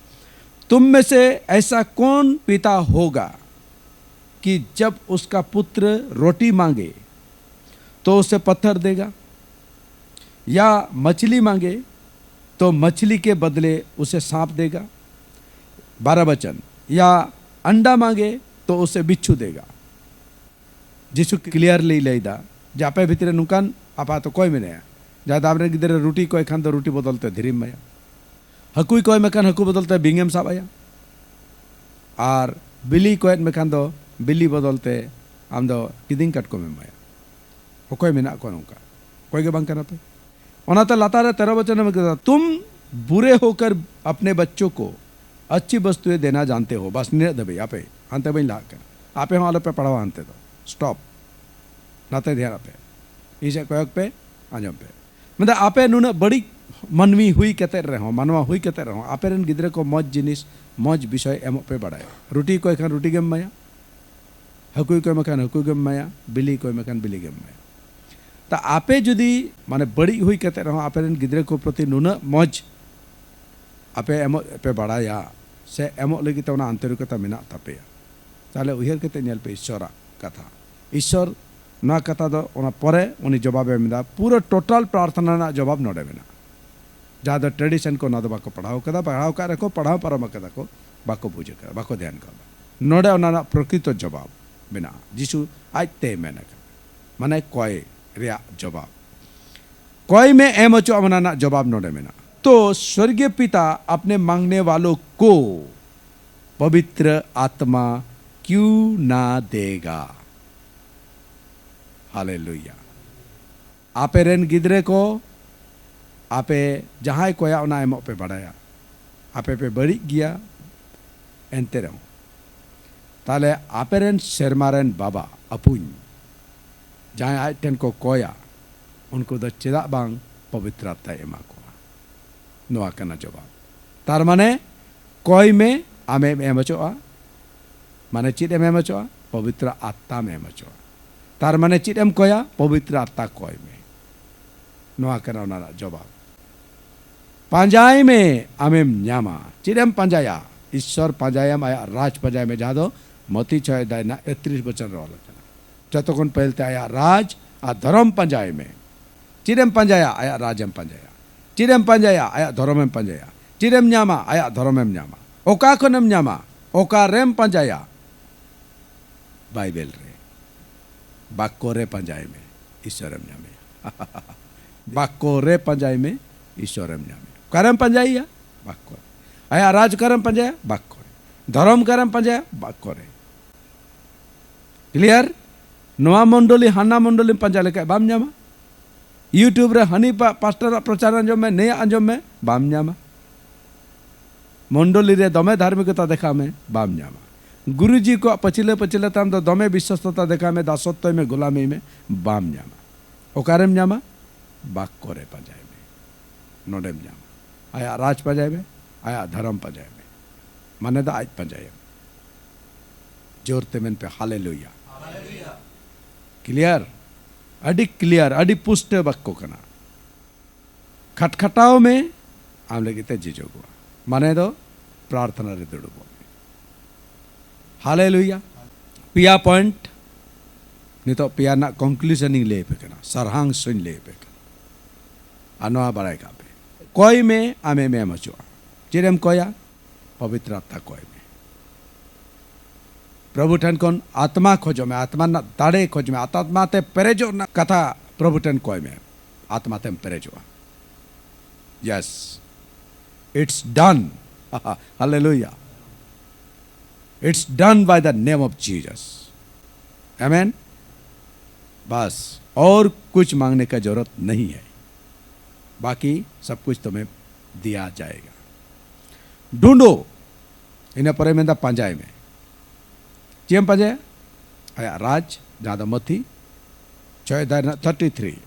तुम में से ऐसा कौन पिता होगा कि जब उसका पुत्र रोटी मांगे तो उसे पत्थर देगा, या मछली मांगे तो मछली के बदले उसे सांप देगा? बारह वचन, या अंडा मांगे तो उसे बिच्छू देगा? ᱡᱤᱥᱩ ᱠᱞᱤᱭᱟᱨᱞᱤ ᱞᱟᱹᱭᱫᱟ ᱡᱮ ᱟᱯᱮ ᱵᱷᱤᱛᱨᱤ ᱨᱮ ᱱᱚᱝᱠᱟᱱ ᱟᱯᱟᱛᱚ ᱠᱚᱭ ᱢᱮᱱᱟᱭᱟ, ᱡᱟᱦᱟᱸᱭ ᱫᱚ ᱟᱢᱨᱮᱱ ᱜᱤᱫᱽᱨᱟᱹ ᱨᱩᱴᱤ ᱠᱚᱭ ᱠᱷᱟᱱ ᱫᱚ ᱨᱩᱴᱤ ᱵᱚᱫᱚᱞ ᱛᱮ ᱫᱷᱤᱨᱤᱢ ᱮᱢᱟᱭᱟ, ᱦᱟᱹᱠᱩᱭ ᱠᱚᱭ ᱢᱮᱠᱷᱟᱱ ᱦᱟᱹᱠᱩ ᱵᱚᱫᱚᱞ ᱛᱮ ᱵᱤᱧᱮᱢ ᱥᱟᱵ ᱟᱭᱟ, ᱟᱨ ᱵᱤᱞᱤ ᱠᱚᱭᱮᱫ ᱢᱮᱠᱷᱟᱱ ᱫᱚ ᱵᱤᱞᱤ ᱵᱚᱫᱚᱞ ᱛᱮ ᱟᱢ ᱫᱚ ᱠᱤᱫᱤᱧ ᱠᱟᱴᱠᱚᱢᱮᱢ ᱮᱢᱟᱭᱟ᱾ ᱚᱠᱚᱭ ᱢᱮᱱᱟᱜ ᱠᱚᱣᱟ ᱱᱚᱝᱠᱟ? ᱚᱠᱚᱭ ᱜᱮ ᱵᱟᱝ ᱠᱟᱱᱟ ᱯᱮ᱾ ᱚᱱᱟᱛᱮ ᱞᱟᱛᱟᱨ ᱨᱮ ᱛᱮᱨᱚ ᱵᱚᱪᱚᱱ ᱮ ᱢᱮᱱ ᱠᱮᱫᱟ, "तुम बूढ़े होकर अपने बच्चों को अच्छी वस्तुएं देना जानते हो।" ᱵᱟᱥ, ᱱᱤᱱᱟᱹᱜ ᱫᱷᱟᱹᱵᱤᱡ ᱟᱯᱮ, ᱦᱟᱱᱛᱮ ᱵᱟᱹᱧ ᱞᱟᱦᱟᱜ ᱠᱟᱱᱟ᱾ ᱟᱯᱮ ᱦᱚᱸ ᱟᱞᱚ ᱯᱮ ᱯᱟᱲᱦᱟᱣᱟ ᱦᱟᱱᱛᱮ ᱫᱚ᱾ ᱥᱴᱚᱯ᱾ ᱱᱟᱛᱮ ᱫᱷᱮᱭᱟᱱ ᱟᱯᱮ᱾ ᱤᱧ ᱥᱮᱫ ᱠᱚᱭᱚᱜ ᱯᱮ, ᱟᱸᱡᱚᱢ ᱯᱮ᱾ ᱢᱮᱱᱫᱟ, ᱟᱯᱮ ᱱᱩᱱᱟᱹᱜ ᱵᱟᱹᱲᱤᱡ ᱢᱟᱹᱱᱢᱤ ᱦᱩᱭ ᱠᱟᱛᱮ ᱨᱮᱦᱚᱸ, ᱢᱟᱱᱣᱟ ᱦᱩᱭ ᱠᱟᱛᱮ ᱨᱮᱦᱚᱸ, ᱟᱯᱮ ᱨᱮᱱ ᱜᱤᱫᱽᱨᱟᱹ ᱠᱚ ᱢᱚᱡᱽ ᱡᱤᱱᱤᱥ, ᱢᱚᱡᱽ ᱵᱤᱥᱚᱭ ᱮᱢᱚᱜ ᱯᱮ ᱵᱟᱲᱟᱭᱟ᱾ ᱨᱩᱴᱤ ᱠᱚᱭ ᱠᱷᱟᱱ ᱨᱩᱴᱤ ᱜᱮᱢ ᱮᱢᱟᱭᱟ, ᱦᱟᱹᱠᱩᱭ ᱠᱚᱭ ᱢᱮ ᱠᱷᱟᱱ ᱦᱟᱹᱠᱩ ᱜᱮᱢ ᱮᱢᱟᱭᱟ, ᱵᱤᱞᱤ ᱠᱚᱭ ᱢᱮ ᱠᱷᱟᱱ ᱵᱤᱞᱤ ᱜᱮᱢ ᱮᱢᱟᱭᱟ᱾ ᱛᱟ ᱟᱯᱮ ᱡᱩᱫᱤ ᱢᱟᱱᱮ ᱵᱟᱹᱲᱤᱡ ᱦᱩᱭ ᱠᱟᱛᱮ ᱨᱮᱦᱚᱸ ᱟᱯᱮ ᱨᱮᱱ ᱜᱤᱫᱽᱨᱟᱹ ᱠᱚ ᱯᱨᱚᱛᱤ ᱱᱩᱱᱟᱹᱜ ᱢᱚᱡᱽ ᱟᱯᱮ ᱮᱢᱚᱜ ᱯᱮ ᱵᱟᱲᱟᱭᱟ ᱥᱮ ᱮᱢᱚᱜ ᱞᱟᱹᱜᱤᱫ ᱛᱮ ᱚᱱᱟ ᱟᱱᱛᱚᱨᱤᱠᱚᱛᱟ ᱢᱮᱱᱟᱜ ᱛᱟᱯᱮᱭᱟ, ᱛᱟᱦᱞᱮ ᱩᱭᱦᱟᱹᱨ ᱠᱟᱛᱮ ᱧᱮᱞ ᱯᱮ ᱤᱥᱥᱚᱨᱟᱜ ᱠᱟᱛᱷᱟ᱾ ᱤᱥᱥᱚᱨ ᱱᱚᱣᱟ ᱠᱟᱛᱷᱟ ᱫᱚ ᱚᱱᱟ ᱯᱚᱨᱮ ᱩᱱᱤ ᱡᱚᱵᱟᱵ ᱮ ᱮᱢ ᱮᱫᱟ, ᱯᱩᱨᱟᱹ ᱴᱳᱴᱟᱞ ᱯᱨᱟᱨᱛᱷᱱᱟ ᱨᱮᱱᱟᱜ ᱡᱚᱵᱟᱵ ᱱᱚᱰᱮ ᱢᱮᱱᱟᱜᱼᱟ᱾ ᱡᱟᱦᱟᱸ ᱫᱚ ᱴᱨᱮᱰᱤᱥᱚᱱ ᱠᱚ ᱚᱱᱟ ᱫᱚ ᱵᱟᱠᱚ ᱯᱟᱲᱦᱟᱣ ᱠᱟᱫᱟ, ᱯᱟᱲᱦᱟᱣ ᱠᱟᱜ ᱨᱮᱠᱚ ᱯᱟᱲᱦᱟᱣ ᱯᱟᱨᱚᱢ ᱠᱟᱫᱟ ᱠᱚ, ᱵᱟᱠᱚ ᱵᱩᱡᱽ ᱠᱟᱫᱟ, ᱵᱟᱠᱚ ᱫᱷᱮᱭᱟᱱ ᱠᱟᱫᱟ᱾ ᱱᱚᱰᱮ ᱚᱱᱟ ᱨᱮᱱᱟᱜ ᱯᱨᱚᱠᱨᱤᱛᱚ ᱡᱚᱵᱟᱵ ᱢᱮᱱᱟᱜᱼᱟ᱾ ᱡᱤᱥᱩ ᱟᱡᱛᱮᱭ ᱢᱮᱱ ᱠᱟᱫᱟ, ᱢᱟᱱᱮ ᱠᱚᱭ ᱨᱮᱭᱟᱜ ᱡᱚᱵᱟᱵ᱾ ᱠᱚᱭ ᱢᱮ ᱮᱢ ᱦᱚᱪᱚᱜ ᱟᱢ, ᱚᱱᱟ ᱨᱮᱱᱟᱜ ᱡᱚᱵᱟᱵ ᱱᱚᱰᱮ ᱢᱮᱱᱟᱜᱼᱟ᱾ तो स्वर्गीय पिता अपने मांगने वालों को पवित्र आत्मा क्यों ना देगा? हालेलुया। ᱟᱯᱮ ᱨᱮᱱ ᱜᱤᱫᱽᱨᱟᱹ ᱠᱚ, ᱟᱯᱮ ᱡᱟᱦᱟᱸᱭ ᱠᱚᱭᱟ ᱚᱱᱟ ᱮᱢᱚᱜ ᱯᱮ ᱵᱟᱲᱟᱭᱟ, ᱟᱯᱮ ᱯᱮ ᱵᱟᱹᱲᱤᱡ ᱜᱮᱭᱟ, ᱮᱱᱛᱮ ᱨᱮᱦᱚᱸ ᱛᱟᱦᱞᱮ ᱟᱯᱮ ᱨᱮᱱ ᱥᱮᱨᱢᱟ ᱨᱮᱱ ᱵᱟᱵᱟ ᱟᱹᱯᱩᱧ ᱡᱟᱦᱟᱸᱭ ᱟᱡ ᱴᱷᱮᱱ ᱠᱚ ᱠᱚᱭᱟ, ᱩᱱᱠᱩ ᱫᱚ ᱪᱮᱫᱟᱜ ᱵᱟᱝ ᱯᱚᱵᱤᱛᱨᱚ ᱟᱛᱢᱟᱭ ᱮᱢᱟ ᱠᱚᱣᱟ? ᱱᱚᱣᱟ ᱠᱟᱱᱟ ᱡᱚᱵᱟᱵ᱾ ᱛᱟᱨ ᱢᱟᱱᱮ ᱠᱚᱭ ᱢᱮ, ᱟᱢᱮᱢ ᱮᱢ ᱦᱚᱪᱚᱜᱼᱟ᱾ ᱢᱟᱱᱮ ᱪᱮᱫ ᱮᱢ ᱮᱢ ᱦᱚᱪᱚᱜᱼᱟ? ᱯᱚᱵᱤᱛᱨᱚ ᱟᱛᱢᱟᱢ ᱮᱢ ᱦᱚᱪᱚᱜᱼᱟ᱾ ᱛᱟᱨ ᱢᱟᱱᱮ ᱪᱮᱫ ᱮᱢ ᱠᱚᱭᱟ? ᱯᱚᱵᱤᱛᱨᱚ ᱟᱛᱢᱟ ᱠᱚᱭ ᱢᱮ᱾ ᱱᱚᱣᱟ ᱠᱟᱱᱟ ᱚᱱᱟ ᱨᱮᱱᱟᱜ ᱡᱚᱵᱟᱵ᱾ ᱯᱟᱸᱡᱟᱭ ᱢᱮ, ᱟᱢᱮᱢ ᱧᱟᱢᱟ᱾ ᱪᱮᱫ ᱮᱢ ᱯᱟᱸᱡᱟᱭᱟ? ᱤᱥᱥᱚᱨ ᱯᱟᱸᱡᱟᱭᱟᱢ, ᱟᱭᱟᱜ ᱨᱟᱡᱽ ᱯᱟᱸᱡᱟᱭ ᱢᱮ, ᱡᱟᱦᱟᱸ ᱫᱚ ᱢᱚᱛᱤ ᱪᱷᱚᱭ ᱚᱫᱷᱭᱟᱭ ᱨᱮᱱᱟᱜ ᱮᱠᱛᱨᱤᱥ ᱵᱚᱪᱚᱱ ᱨᱮ ᱚᱞ ᱟᱠᱟᱱᱟ᱾ ᱡᱚᱛᱚ ᱠᱷᱚᱱ ᱯᱟᱹᱦᱤᱞ ᱛᱮ ᱟᱭᱟᱜ ᱨᱟᱡᱽ ᱟᱨ ᱫᱷᱚᱨᱚᱢ ᱯᱟᱸᱡᱟᱭ ᱢᱮ᱾ ᱪᱮᱫ ᱮᱢ ᱯᱟᱸᱡᱟᱭᱟ? ᱟᱭᱟᱜ ᱨᱟᱡᱽ ᱮᱢ ᱯᱟᱸᱡᱟᱭᱟ᱾ ᱪᱮᱫ ᱮᱢ ᱯᱟᱸᱡᱟᱭᱟ? ᱟᱭᱟᱜ ᱫᱷᱚᱨᱚᱢ ᱮᱢ ᱯᱟᱸᱡᱟᱭᱟ᱾ ᱪᱮᱫ ᱮᱢ ᱧᱟᱢᱟ? ᱟᱭᱟᱜ ᱫᱷᱚᱨᱚᱢ ᱮᱢ ᱧᱟᱢᱟ᱾ ᱚᱠᱟ ᱠᱷᱚᱱᱮᱢ ᱧᱟᱢᱟ? ᱚᱠᱟᱨᱮᱢ ᱯᱟᱸᱡᱟᱭᱟ? ᱵᱟᱭᱵᱮᱞ ᱨᱮ᱾ ᱵᱟᱠᱠᱚ ᱨᱮ ᱯᱟᱸᱡᱟᱭ ᱢᱮ, ᱤᱥᱥᱚᱨᱮᱢ ᱧᱟᱢᱮᱭᱟ᱾ ᱵᱟᱠᱠᱚ ᱨᱮ ᱯᱟᱸᱡᱟᱭ ᱢᱮ, ᱤᱥᱥᱚᱨᱮᱢ ᱧᱟᱢᱮᱭᱟ᱾ ᱚᱠᱟᱨᱮᱢ ᱯᱟᱸᱡᱟᱭᱮᱭᱟ? ᱵᱟᱠᱠᱚ ᱨᱮ᱾ ᱟᱭᱟᱜ ᱨᱟᱡᱽ ᱚᱠᱟᱨᱮᱢ ᱯᱟᱸᱡᱟᱭᱟ? ᱵᱟᱠᱠᱚ ᱨᱮ᱾ ᱫᱷᱚᱨᱚᱢ ᱚᱠᱟᱨᱮᱢ ᱯᱟᱸᱡᱟᱭᱟ? ᱵᱟᱠᱠᱚ ᱨᱮ᱾ ᱠᱞᱤᱭᱟᱨ? ᱱᱚᱣᱟ ᱢᱚᱱᱰᱚᱞᱤ ᱦᱟᱱᱟ ᱢᱚᱱᱰᱚᱞᱤᱢ ᱯᱟᱸᱡᱟ ᱞᱮᱠᱷᱟᱡ ᱵᱟᱢ ᱧᱟᱢᱟ᱾ YouTube ᱨᱮ ᱦᱟᱹᱱᱤ ᱯᱟ- ᱯᱟᱥᱴᱟᱨᱟᱜ ᱯᱨᱚᱪᱟᱨ ᱟᱸᱡᱚᱢ ᱢᱮ, ᱱᱮᱭᱟᱜ ᱟᱸᱡᱚᱢ ᱢᱮ, ᱵᱟᱢ ᱧᱟᱢᱟ᱾ ᱢᱚᱱᱰᱚᱞᱤ ᱨᱮ ᱫᱚᱢᱮ ᱫᱷᱟᱨᱢᱤᱠᱚᱛᱟ ᱫᱮᱠᱷᱟᱣ ᱢᱮ, ᱵᱟᱢ ᱧᱟᱢᱟ᱾ ᱜᱩᱨᱩᱡᱤ ᱠᱚᱣᱟᱜ ᱯᱟᱹᱪᱷᱞᱟᱹ ᱯᱟᱹᱪᱷᱞᱟᱹ ᱛᱟᱢ ᱫᱚ ᱫᱚᱢᱮ ᱵᱤᱥᱥᱚᱥᱛᱚᱛᱟ ᱫᱮᱠᱷᱟᱣ ᱢᱮ, ᱫᱟᱥᱚᱛᱛᱚᱭ ᱢᱮ, ᱜᱳᱞᱟᱢᱤ ᱢᱮ, ᱵᱟᱢ ᱧᱟᱢᱟ᱾ ᱚᱠᱟᱨᱮᱢ ᱧᱟᱢᱟ? ᱵᱟᱠᱠᱚ ᱨᱮ ᱯᱟᱸᱡᱟᱭ ᱢᱮ, ᱱᱚᱰᱮᱢ ᱧᱟᱢᱟ᱾ ᱟᱭᱟᱜ ᱨᱟᱡᱽ ᱯᱟᱸᱡᱟᱭ ᱢᱮ, ᱟᱭᱟᱜ ᱫᱷᱚᱨᱚᱢ ᱯᱟᱸᱡᱟᱭ ᱢᱮ, ᱢᱟᱱᱮ ᱫᱚ ᱟᱡ ᱯᱟᱸᱡᱟᱭᱮᱢ᱾ ᱡᱳᱨ ᱛᱮ ᱢᱮᱱ ᱯᱮ, ᱦᱟᱞᱮᱞᱩᱭᱟ᱾ ᱠᱞᱤᱭᱟᱨ? ᱟᱹᱰᱤ ᱠᱞᱤᱭᱟᱨ, ᱟᱹᱰᱤ ᱯᱩᱥᱴᱟᱹ ᱵᱟᱠᱠᱚ ᱠᱟᱱᱟ᱾ ᱠᱷᱟᱴᱠᱷᱟᱴᱟᱣ ᱢᱮ, ᱟᱢ ᱞᱟᱹᱜᱤᱫ ᱛᱮ ᱡᱤᱡᱚᱜᱚᱜᱼᱟ᱾ ᱢᱟᱱᱮ ᱫᱚ ᱯᱨᱟᱨᱛᱷᱱᱟ ᱨᱮ ᱫᱩᱲᱩᱵᱚᱜ ᱢᱮ᱾ ᱦᱟᱞᱮᱞᱩᱭᱟ᱾ ᱯᱮᱭᱟ ᱯᱚᱭᱮᱱᱴ, ᱱᱤᱛᱚᱜ ᱯᱮᱭᱟ ᱨᱮᱱᱟᱜ ᱠᱚᱱᱠᱞᱩᱡᱚᱱ ᱤᱧ ᱞᱟᱹᱭ ᱟᱯᱮ ᱠᱟᱱᱟ, ᱥᱟᱨᱦᱟᱝᱥᱚᱧ ᱞᱟᱹᱭ ᱟᱯᱮ ᱠᱟᱱᱟ᱾ ᱟᱨ ᱱᱚᱣᱟ ᱵᱟᱲᱟᱭ ᱠᱟᱜ ᱯᱮ, ᱠᱚᱭ ᱢᱮ, ᱟᱢᱮᱢ ᱮᱢ ᱦᱚᱪᱚᱜᱼᱟ᱾ ᱪᱮᱫ ᱮᱢ ᱠᱚᱭᱟ? ᱯᱚᱵᱤᱛᱨ ᱟᱛᱢᱟ ᱠᱚᱭ ᱢᱮ᱾ ᱯᱨᱚᱵᱷᱩ ᱴᱷᱮᱱ ᱠᱷᱚᱱ ᱟᱛᱢᱟ ᱠᱷᱚᱡᱚᱜ ᱢᱮ, ᱟᱛᱢᱟ ᱨᱮᱱᱟᱜ ᱫᱟᱲᱮ ᱠᱷᱚᱡ ᱢᱮ, ᱟᱛᱢᱟ ᱛᱮ ᱯᱮᱨᱮᱡᱚᱜ ᱨᱮᱱᱟᱜ ᱠᱟᱛᱷᱟ ᱯᱨᱚᱵᱷᱩ ᱴᱷᱮᱱ ᱠᱚᱭ ᱢᱮ, ᱟᱛᱢᱟ ᱛᱮᱢ ᱯᱮᱨᱮᱡᱚᱜᱼᱟ᱾ Yes, it's done. Hallelujah. It's done by the name of Jesus. Amen. बस, और कुछ मांगने का जरूरत नहीं है, बाकी सब कुछ तुम्हें दिया जाएगा. ढूंढो, ᱤᱱᱟᱹ ᱯᱚᱨᱮ ᱢᱮᱱᱫᱟ ᱯᱟᱸᱡᱟᱭ ᱢᱮ. ᱪᱮᱫ ᱮᱢ ᱯᱟᱸᱡᱟᱭᱟ? ᱟᱭᱟᱜ ᱨᱟᱡᱽ, ᱡᱟᱦᱟᱸ ᱫᱚ ᱢᱟᱹᱛᱷᱤ ᱪᱷᱚᱭ ᱚᱫᱷᱭᱟᱭ ᱨᱮᱱᱟᱜ ᱛᱷᱟᱨᱴᱤ ᱛᱷᱨᱤ.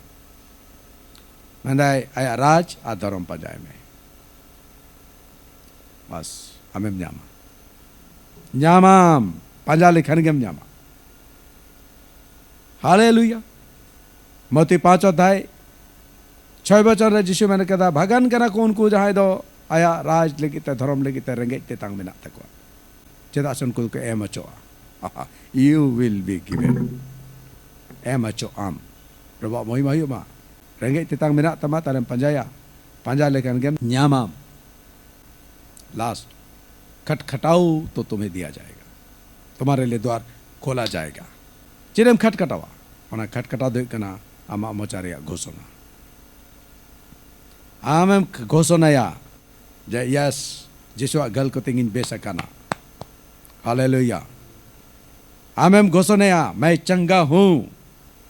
ᱢᱮᱱᱫᱟᱭ, ᱟᱭᱟᱜ ᱨᱟᱡᱽ ᱟᱨ ᱫᱷᱚᱨᱚᱢ ᱯᱟᱸᱡᱟᱭ ᱢᱮ. ᱵᱟᱥ, ᱟᱢᱮᱢ ᱧᱟᱢᱟ. ᱧᱟᱢᱟᱢ, ᱯᱟᱸᱡᱟ ᱞᱮᱠᱷᱟᱱ ᱜᱮᱢ ᱧᱟᱢᱟ. ᱦᱟᱞᱮᱞᱩᱭᱟ. ᱢᱟᱹᱛᱤ ᱯᱟᱸᱪ ᱚᱫᱷᱭᱟᱭ ᱪᱷᱚᱭ ᱵᱚᱪᱚᱱ ᱨᱮ ᱡᱤᱥᱩ ᱢᱮᱱ ᱠᱟᱫᱟ, ᱵᱷᱟᱜᱟᱱ ᱠᱟᱱᱟ ᱠᱚ ᱩᱱᱠᱩ ᱡᱟᱦᱟᱸᱭ ᱫᱚ ᱟᱭᱟᱜ ᱨᱟᱡᱽ ᱞᱟᱹᱜᱤᱫ ᱛᱮ, ᱫᱷᱚᱨᱚᱢ ᱞᱟᱹᱜᱤᱫ ᱛᱮ ᱨᱮᱸᱜᱮᱡ ᱛᱮᱛᱟᱝ ᱢᱮᱱᱟᱜ ᱛᱟᱠᱚᱣᱟ. ᱪᱮᱫᱟᱜ ᱥᱮ ᱩᱱᱠᱩ ᱫᱚᱠᱚ ᱮᱢ ᱦᱚᱪᱚᱜᱼᱟ. You will be given. ᱮᱢ ᱦᱚᱪᱚᱜ ᱟᱢ. ᱯᱨᱚᱵᱷᱩᱣᱟᱜ ᱢᱚᱦᱤᱢᱟ ᱦᱩᱭᱩᱜ ᱢᱟ. ᱨᱮᱸᱜᱮᱡ ᱛᱮᱛᱟᱝ ᱢᱮᱱᱟᱜ ᱛᱟᱢᱟ, ᱛᱟᱦᱞᱮᱢ ᱯᱟᱸᱡᱟᱭᱟ. ᱯᱟᱸᱡᱟ ᱞᱮᱠᱷᱟᱱ ᱜᱮᱢ ᱧᱟᱢᱟᱢ. ᱞᱟᱥᱴ, ᱠᱷᱟᱴᱠᱷᱟᱴᱟᱣ ᱛᱚ ᱛᱩᱢᱦᱮ ᱫᱤᱭᱟ ᱡᱟᱭᱮᱜᱟ, ᱛᱩᱢᱦᱟᱨᱮ ᱞᱤᱭᱮ ᱫᱣᱟᱨ ᱠᱷᱳᱞᱟ ᱡᱟᱭᱮᱜᱟ. ᱪᱮᱫ ᱮᱢ ᱠᱷᱟᱴᱠᱷᱟᱴᱟᱣᱟ? ᱚᱱᱟ ᱠᱷᱟᱴᱠᱷᱟᱴᱟᱣ ᱫᱚ ᱦᱩᱭᱩᱜ ᱠᱟᱱᱟ ᱟᱢᱟᱜ ᱢᱚᱪᱟ ᱨᱮᱭᱟᱜ ᱜᱷᱳᱥᱚᱱᱟ. ᱟᱢᱮᱢ ᱜᱷᱳᱥᱚᱱᱟᱭᱟ ᱡᱮ, ᱭᱮᱥ, ᱡᱤᱥᱩᱣᱟᱜ ᱜᱟᱹᱞ ᱠᱚᱛᱮ ᱤᱧ ᱵᱮᱥ ᱟᱠᱟᱱᱟ. ᱦᱟᱞᱮᱞᱩᱭᱟ. ᱟᱢᱮᱢ ᱜᱷᱳᱥᱚᱱᱟᱭᱟ, ᱢᱮ ᱪᱟᱝᱜᱟ ᱦᱩᱸ.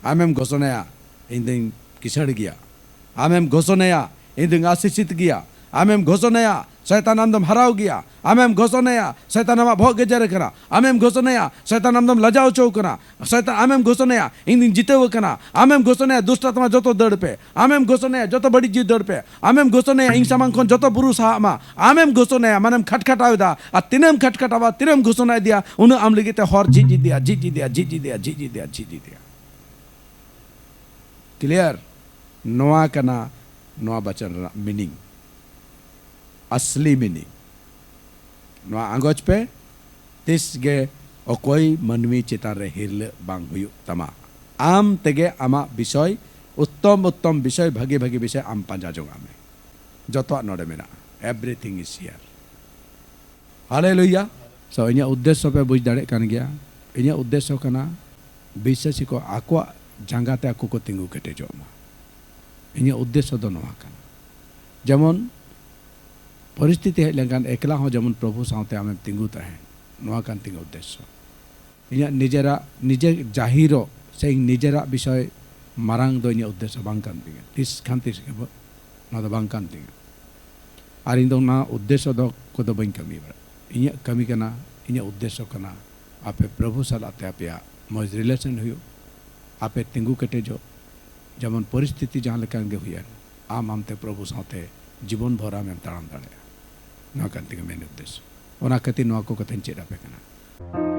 ᱟᱢᱮᱢ ᱜᱷᱳᱥᱚᱱᱟᱭᱟ, ᱤᱧ ᱫᱚᱧ ᱠᱤᱥᱟᱹᱬ ᱜᱮᱭᱟ᱾ ᱟᱢᱮᱢ ᱜᱷᱳᱥᱚᱱᱟᱭᱟ, ᱤᱧ ᱫᱚᱧ ᱟᱥᱤᱥᱤᱛ ᱜᱮᱭᱟ᱾ ᱟᱢᱮᱢ ᱜᱷᱳᱥᱚᱱᱟᱭᱟ, ᱥᱚᱭᱛᱟᱱ ᱟᱢ ᱫᱚᱢ ᱦᱟᱨᱟᱣ ᱜᱮᱭᱟ᱾ ᱟᱢᱮᱢ ᱜᱷᱳᱥᱚᱱᱟᱭᱟ, ᱥᱚᱭᱛᱟᱱ ᱟᱢᱟᱜ ᱵᱚᱦᱚᱜ ᱜᱮᱡᱮᱨ ᱟᱠᱟᱱᱟ᱾ ᱟᱢᱮᱢ ᱜᱷᱳᱥᱚᱱᱟᱭᱟ, ᱥᱚᱭᱛᱟᱱ ᱟᱢ ᱫᱚᱢ ᱞᱟᱡᱟᱣ ᱦᱚᱪᱚ ᱟᱠᱟᱱᱟ᱾ ᱥᱚᱭᱛᱟᱱ ᱟᱢᱮᱢ ᱜᱷᱳᱥᱚᱱᱟᱭᱟ, ᱤᱧ ᱫᱚᱧ ᱡᱤᱛᱟᱹᱣ ᱟᱠᱟᱱᱟ᱾ ᱟᱢᱮᱢ ᱜᱷᱳᱥᱚᱱᱟᱭᱟ, ᱫᱩᱥᱴ ᱟᱛᱢᱟ ᱡᱚᱛᱚ ᱫᱟᱹᱲ ᱯᱮ᱾ ᱟᱢᱮᱢ ᱜᱷᱳᱥᱚᱱᱟᱭᱟ, ᱡᱚᱛᱚ ᱵᱟᱹᱲᱤᱡ ᱡᱤᱣᱤ ᱫᱟᱹᱲ ᱯᱮ᱾ ᱟᱢᱮᱢ ᱜᱷᱳᱥᱚᱱᱟᱭᱟ, ᱤᱧ ᱥᱟᱢᱟᱝ ᱠᱷᱚᱱ ᱡᱚᱛᱚ ᱵᱩᱨᱩ ᱥᱟᱦᱟᱜ ᱢᱟ᱾ ᱟᱢᱮᱢ ᱜᱷᱳᱥᱚᱱᱟᱭᱟ, ᱢᱟᱱᱮᱢ ᱠᱷᱟᱴᱠᱷᱟᱴᱟᱣ ᱮᱫᱟ᱾ ᱟᱨ ᱛᱤᱱᱟᱹᱜ ᱮᱢ ᱠᱷᱟᱴᱠᱷᱟᱴᱟᱣᱟ, ᱛᱤᱱᱟᱹᱜ ᱮᱢ ᱜᱷᱳᱥᱚᱱᱟ ᱤᱫᱤᱭᱟ, ᱩᱱᱟᱹᱜ ᱟᱢ ᱞᱟᱹᱜᱤᱫ ᱛᱮ ᱦᱚᱨ ᱡᱷᱤᱡ ᱤᱫᱤᱭᱟ, ᱡᱷᱤᱡ ᱤᱫᱤᱭᱟ, ᱡᱷᱤᱡ ᱤᱫᱤᱭᱟ, ᱡᱷᱤᱡ ᱤᱫᱤᱭᱟ, ᱡᱷᱤᱡ ᱤᱫᱤᱭᱟ᱾ ᱠᱞᱤᱭᱟᱨ? ᱱᱚᱣᱟ ᱠᱟᱱᱟ ᱱᱚᱣᱟ ᱵᱟᱪᱚᱱ ᱨᱮᱱᱟᱜ ᱢᱤᱱᱤᱝ, ᱟᱥᱞᱤ ᱢᱤᱱᱤᱝ᱾ ᱱᱚᱣᱟ ᱟᱸᱜᱚᱪ ᱯᱮ, ᱛᱤᱥ ᱜᱮ ᱚᱠᱚᱭ ᱢᱟᱹᱱᱢᱤ ᱪᱮᱛᱟᱱ ᱨᱮ ᱦᱤᱨᱞᱟᱹ ᱵᱟᱝ ᱦᱩᱭᱩᱜ ᱛᱟᱢᱟ᱾ ᱟᱢ ᱛᱮᱜᱮ ᱟᱢᱟᱜ ᱵᱤᱥᱚᱭ, ᱩᱛᱛᱚᱢ ᱩᱛᱛᱚᱢ ᱵᱤᱥᱚᱭ, ᱵᱷᱟᱹᱜᱤ ᱵᱷᱟᱹᱜᱤ ᱵᱤᱥᱚᱭ ᱟᱢ ᱯᱟᱸᱡᱟ ᱡᱚᱝ ᱟᱜ ᱢᱮ᱾ ᱡᱚᱛᱚᱣᱟᱜ ᱱᱚᱰᱮ ᱢᱮᱱᱟᱜᱼᱟ, everything is here. ᱦᱟᱞᱮᱞᱩᱭᱟ᱾ So, ᱤᱧᱟᱹᱜ ᱩᱫᱽᱫᱮᱥᱥᱚ ᱯᱮ ᱵᱩᱡᱽ ᱫᱟᱲᱮᱭᱟᱜ ᱠᱟᱱ ᱜᱮᱭᱟ᱾ ᱤᱧᱟᱹᱜ ᱩᱫᱽᱫᱮᱥᱥᱚ ᱠᱟᱱᱟ ᱵᱤᱥᱥᱟᱹᱥᱤ ᱠᱚ ᱟᱠᱚᱣᱟᱜ ᱡᱟᱸᱜᱟ ᱛᱮ ᱟᱠᱚ ᱠᱚ ᱛᱤᱸᱜᱩ ᱠᱮᱴᱮᱡᱚᱜ ᱢᱟ᱾ ᱤᱧᱟᱹᱜ ᱩᱫᱽᱫᱮᱥᱥᱚ ᱫᱚ ᱱᱚᱣᱟ ᱠᱟᱱᱟ, ᱡᱮᱢᱚᱱ ᱯᱚᱨᱤᱥᱛᱷᱤᱛᱤ ᱦᱮᱡ ᱞᱮᱱᱠᱷᱟᱱ ᱮᱠᱞᱟ ᱦᱚᱸ ᱡᱮᱢᱚᱱ ᱯᱨᱚᱵᱷᱩ ᱥᱟᱶᱛᱮ ᱟᱢᱮᱢ ᱛᱤᱸᱜᱩ ᱛᱟᱦᱮᱱ, ᱱᱚᱣᱟ ᱠᱟᱱ ᱛᱤᱧᱟᱹ ᱩᱫᱽᱫᱮᱥᱥᱚ᱾ ᱤᱧᱟᱹᱜ ᱱᱤᱡᱮᱨᱟᱜ, ᱱᱤᱡᱮ ᱡᱟᱹᱦᱤᱨᱚᱜ ᱥᱮ ᱤᱧ ᱱᱤᱡᱮᱨᱟᱜ ᱵᱤᱥᱚᱭ ᱢᱟᱨᱟᱝ ᱫᱚ ᱤᱧᱟᱹᱜ ᱩᱫᱽᱫᱮᱥᱥᱚ ᱵᱟᱝ ᱠᱟᱱ ᱛᱤᱧᱟᱹ, ᱛᱤᱥ ᱠᱷᱟᱱ ᱛᱤᱥ ᱜᱮ ᱵᱟᱹ-, ᱱᱚᱣᱟ ᱫᱚ ᱵᱟᱝ ᱠᱟᱱ ᱛᱤᱧᱟᱹ᱾ ᱟᱨ ᱤᱧ ᱫᱚ ᱚᱱᱟ ᱩᱫᱽᱫᱮᱥᱥᱚ ᱫᱚ ᱠᱚᱫᱚ ᱵᱟᱹᱧ ᱠᱟᱹᱢᱤ ᱵᱟᱲᱟᱜᱼᱟ᱾ ᱤᱧᱟᱹᱜ ᱠᱟᱹᱢᱤ ᱠᱟᱱᱟ, ᱤᱧᱟᱹᱜ ᱩᱫᱽᱫᱮᱥᱥᱚ ᱠᱟᱱᱟ ᱟᱯᱮ ᱯᱨᱚᱵᱷᱩ ᱥᱟᱞᱟᱜ ᱛᱮ ᱟᱯᱮᱭᱟᱜ ᱢᱚᱡᱽ relation ᱦᱩᱭᱩᱜ, ᱟᱯᱮ ᱛᱤᱸᱜᱩ ᱠᱮᱴᱮᱡᱚᱜ, ᱡᱮᱢᱚᱱ ᱯᱚᱨᱤᱥᱛᱷᱤᱛᱤ ᱡᱟᱦᱟᱸ ᱞᱮᱠᱟᱱ ᱜᱮ ᱦᱩᱭᱮᱱ, ᱟᱢ ᱟᱢᱛᱮ ᱯᱨᱚᱵᱷᱩ ᱥᱟᱶᱛᱮ ᱡᱤᱵᱚᱱ ᱵᱷᱳᱨ ᱟᱢᱮᱢ ᱛᱟᱲᱟᱢ ᱫᱟᱲᱮᱭᱟᱜᱼᱟ᱾ ᱱᱚᱣᱟ ᱠᱟᱱ ᱛᱤᱧᱟᱹ ᱢᱮᱱ ᱩᱫᱽᱫᱮᱥᱥᱚ᱾ ᱚᱱᱟ ᱠᱷᱟᱹᱛᱤᱨ ᱱᱚᱣᱟ ᱠᱚ ᱠᱟᱛᱷᱟᱧ ᱪᱮᱫ ᱟᱯᱮ ᱠᱟᱱᱟ᱾